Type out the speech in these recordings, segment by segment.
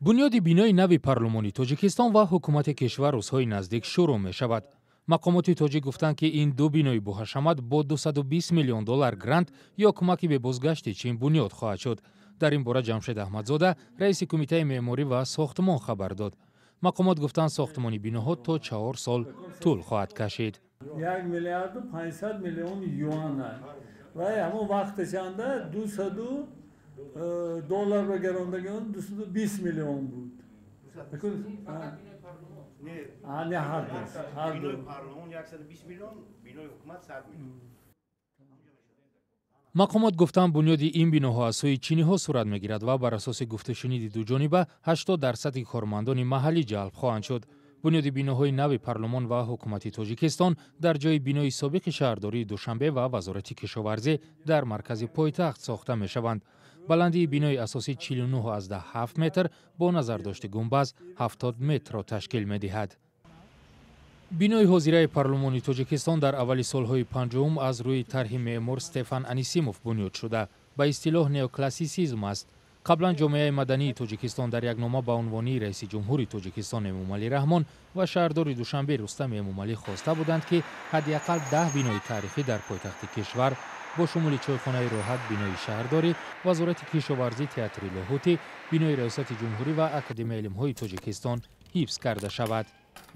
Бунёди бинои нави парлумони Тоҷикистон ва ҳукумати кишвар рӯзҳои наздик шурӯъ мешавад. Мақомоти тоҷик гуфтанд, ки ин ду бинои боҳашамат бо 220 миллион доллар грант ё кӯмаки бебозгашти Чин бунёд хоҳад шуд. Дар ин бора Ҷамшед Аҳмадзода, раиси кумитаи меъморӣ ва сохтмон, хабар дод. Мақомот гуфтанд, сохтмони биноҳо то 4 сол тӯл хоҳад кашид. 1 миллиарду 500 миллион юан ва ҳамон вақташанда дусаду доллар ба гардондагион 220 миллион буд. Не, ҳарду. 120 миллион, бинои ҳукумат 100 миллион. Мақомот гуфтанд, бунёди ин биноҳо аз сӯи чиниҳо сурат мегирад ва бар асоси гуфтушуниди дуҷониба 80 дарсади кормандони маҳаллӣ ҷалб хоҳанд шуд. Бунёди биноҳои нави парлумон ва ҳукумати Тоҷикистон дар ҷои бинои собиқи шаҳрдории Душанбе ва Вазорати кишоварзӣ дар маркази пойтахт сохта мешаванд. Баландии бинои асосӣ 49,7 метр, бо назардошти гумбаз 70 метрро ташкил медиҳад. Бинои ҳозираи парлумони Тоҷикистон дар аввали солҳои 50-ум аз рӯи тарҳи меъмор Стефан Анисимов бунёд шуда, ба истилоҳ неоклассисизм аст. Қаблан ҷомеаи мадании Тоҷикистон дар як нома ба унвони раиси ҷумҳури Тоҷикистон Эмомалӣ Раҳмон ва шаҳрдори Душанбе Рустам Эмомалӣ хоста буданд, ки ҳадди ақал 10 бинои таърихӣ дар пойтахти кишвар бо шумули чойхонаи Роҳат, бинои шаҳрдорӣ, Вазорати кишоварзӣ, театри Лоҳутӣ, бинои Раёсати ҷумҳурӣ ва Академияи илмҳои Тоҷикистон ҳифз карда шавад.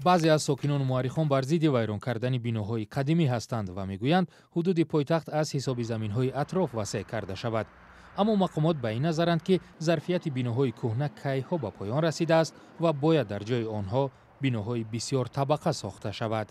Баъзе аз сокинону муаррихон бар зидди вайрон кардани биноҳои қадимӣ ҳастанд ва мегӯянд, ҳудуди пойтахт аз ҳисоби заминҳои атроф васеъ карда шавад. Аммо мақомот ба ин назаранд, ки зарфияти биноҳои кӯҳна кайҳо ба поён расидааст ва бояд дар ҷои онҳо биноҳои бисёр табақа сохта шавад.